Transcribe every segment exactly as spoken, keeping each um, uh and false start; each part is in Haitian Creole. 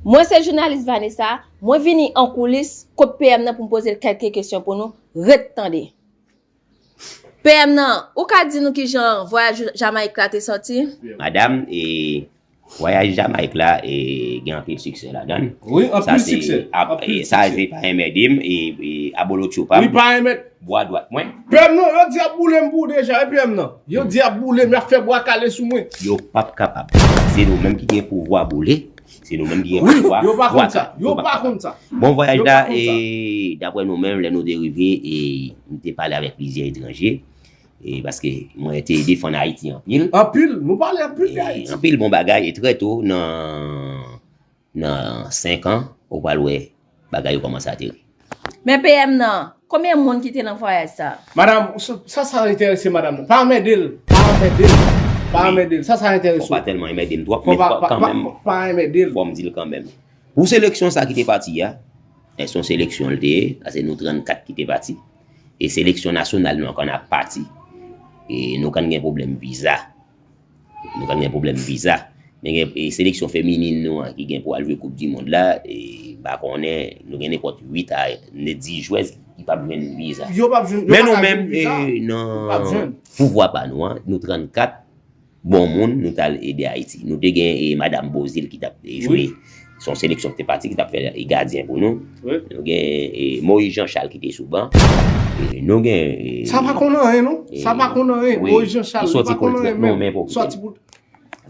Mwen se jounalis Vanessa, mwen vini an koulis kot P M nan pou m poze l kèlke kesyon pou nou. Ret tande. P M nan, ou ka di nou kijan vwayaj Jamayik la te sòti? Madanm, e, vwayaj Jamayik la, e, gen anpil siksè ladan l. Wi, anpil siksè. Sa se pa enmède m, e, e, abolotcho pa m. Wi, pa enmède. Bwa dwat mwen. P M nan, yo di ap boule m pou deja, e P M nan. Yo di ap boule m, y ap fè bwa kale sou mwen. Yo p ap kapab. Se nou menm ki gen pouvwa boule. Se nou menm ki gen pouvwa. Yo pa konn sa. Yo pa konn sa. Bon vwayaj la, e, daprè nou menm, lè nou te rive, e, nou te pale avèk plizyè etranje, e, paske mwen te defann Ayiti anpil. Anpil, nou pale anpil de Ayiti. Anpil bon bagay, e trè to nan, nan senk an, ou pral wè bagay yo kòmanse ateri. Men P M nan, konbyen moun ki te nan vwayaj sa? Madanm, sa, sa enterese madanm nan. Pa anmède l. Pa anmède l. Pa anmède l. Sa, sa enterese w. Fò pa tèlman enmède m twòp, men fò kanmenm. Pa anmède l. Fò m di l kanmenm. Pou seleksyon sa ki te pati a, e se yon seleksyon l te ye, paske nou trannkat ki te pati. E seleksyon nasyonal nou an konn ap pati. E nou konn gen pwoblèm viza. Nou konn gen pwoblèm viza. Men gen e, seleksyon feminin nou an ki gen pou al jwe koup di mond la, e, m pa konnen, nou gen nenpòt uit a dis jwèz ki p ap jwenn viza. Yo p ap jwenn. Men nou menm, e, nan pouvwa pa nou an, nou trannkat bon moun, nou t al ede Ayiti. Nou te gen, e, madanm Bozil ki t ap, e, jwe. Se yon seleksyon ki te pati ki t ap fè, e, gadyen pou nou. Nou gen, e, Moïse Jean Charles ki te sou ban. E, nou gen, e, Sa pa konn anyen non. Sa pa konn anyen. Moïse Jean Charles, li pa konn anyen menm. Sòti pou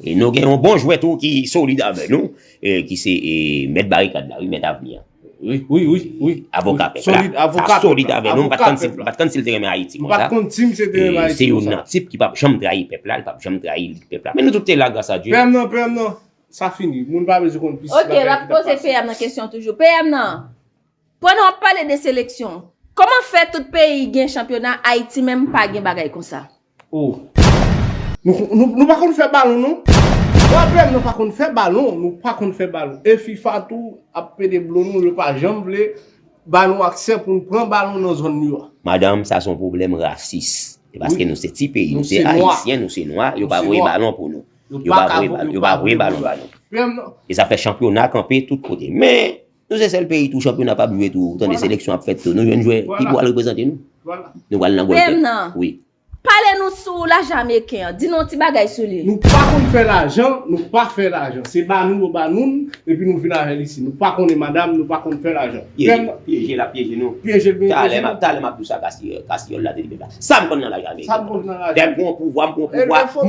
E nou gen yon bon jwè tou ki solid avè nou, e, ki se, e, mèt barikad la, wi, mèt avni an. Wi, wi, wi, wi. Avoka pèp la. Solid, avoka pèp la. Solid avè nou, m pa t konn si, m pa t konn si l te renmen Ayiti konsa. M pa t konn si m se te renmen Ayiti konsa. Se youn nan tip ki p ap janm trayi pèp la, li p ap janm trayi lit pèp la. Men nou tout te la, gras a Dye. P M nan, P M nan, sa fini. Moun pa bezwen konn plis bagay ki t ap pase. Ok, m ap poze P M nan kesyon toujou. P M nan, pandan w ap pale de seleksyon, kòman fè tout peyi gen chanpyona, Ayiti menm pa gen bagay konsa? Oh. Nou, nou, nou pa konn fè balon non. P M nan pa konn fè balon, nou pa konn fè balon. E fifa tou ap pede blo nou, yo pa janm vle ba nou aksè pou n pran balon nan zòn nou a. Madanm, sa se yon pwoblèm rasis. Se paske nou se ti peyi, nou se ayisyen, nou se nwa, yo pa voye balon pou nou. Yo pa voye balon, yo pa voye balon ba nou. E sa fè chanpyona kanpe tout kote. Men, nou se sèl peyi tou, chanpyona p ap jwe tou, ou tande seleksyon ap fèt tou. Nou jwenn jwè ki pou al reprezante nou. Nou pral nan gòl tèt. Wi. Pale nou sou lajan ameriken an. Di nou yon ti bagay sou li. Nou pa konn fè lajan, nou pa fè lajan. Se ba nou yo ba nou l, epi nou vin avè l isi. Nou pa konnen madanm, nou pa konn fè lajan. Pyeje, pyeje l ap pyeje nou. Pyeje l byen pyeje nou. Talè m ap, talè m ap di w sa, Kastiyòl la te di pèp la. Sa m konn nan lajan ameriken. Sa m konn nan lajan. Dèyè m pran pouvwa, m pran pouvwa. E foto,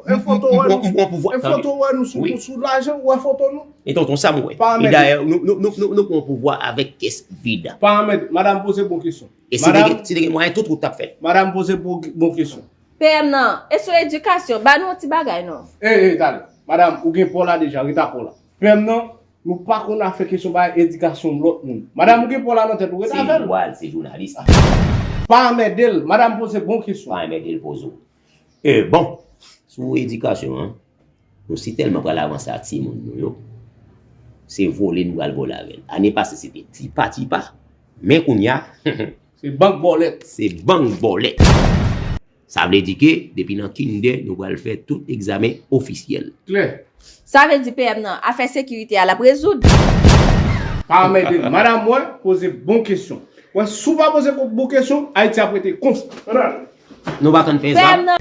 e foto wè nou sou lajan, ou wè foto nou. E tonton, sa m wè. E dayè, nou, nou, nou, nou, nou pran pouvwa avèk kès vid. Pa anmède, madanm poze bon kesyon. E si te gen, si te gen mwayen, tout wout t ap fèt. Madanm poze bon, bon kesyon. P M nan, e sou edikasyon, ba nou yon ti bagay non. E, e, tande. Madanm, ou gen pa w la deja, ret a pa w la. P M nan, nou pa konn afè kesyon bay edikasyon lòt moun. Madanm, ou gen pa w la nan tèt ou, ret avè l. Se yon bwal, se jounalis. Pa anmède l. Madanm poze bon kesyon. Pa anmède l, poze w. E, bon, sou edikasyon an, nou si tèlman pral avanse ak timoun nou yo, se vole nou pral vole avè l. Ane pase, se te tipa, tipa. Men kounye a, se bank bòlèt. Se bank bòlèt. Sa vle di ke, depi nan kindè, nou pral fè tout egzamen ofisyèl. Klè. Sa vle di P M nan, afè sekirite a, l ap rezoud. Pa anmède l. Madanm mwen, poze bon kesyon. Wè, si w pa poze bon kesyon, Ayiti ap rete konsa. Nou pa konn fè zam.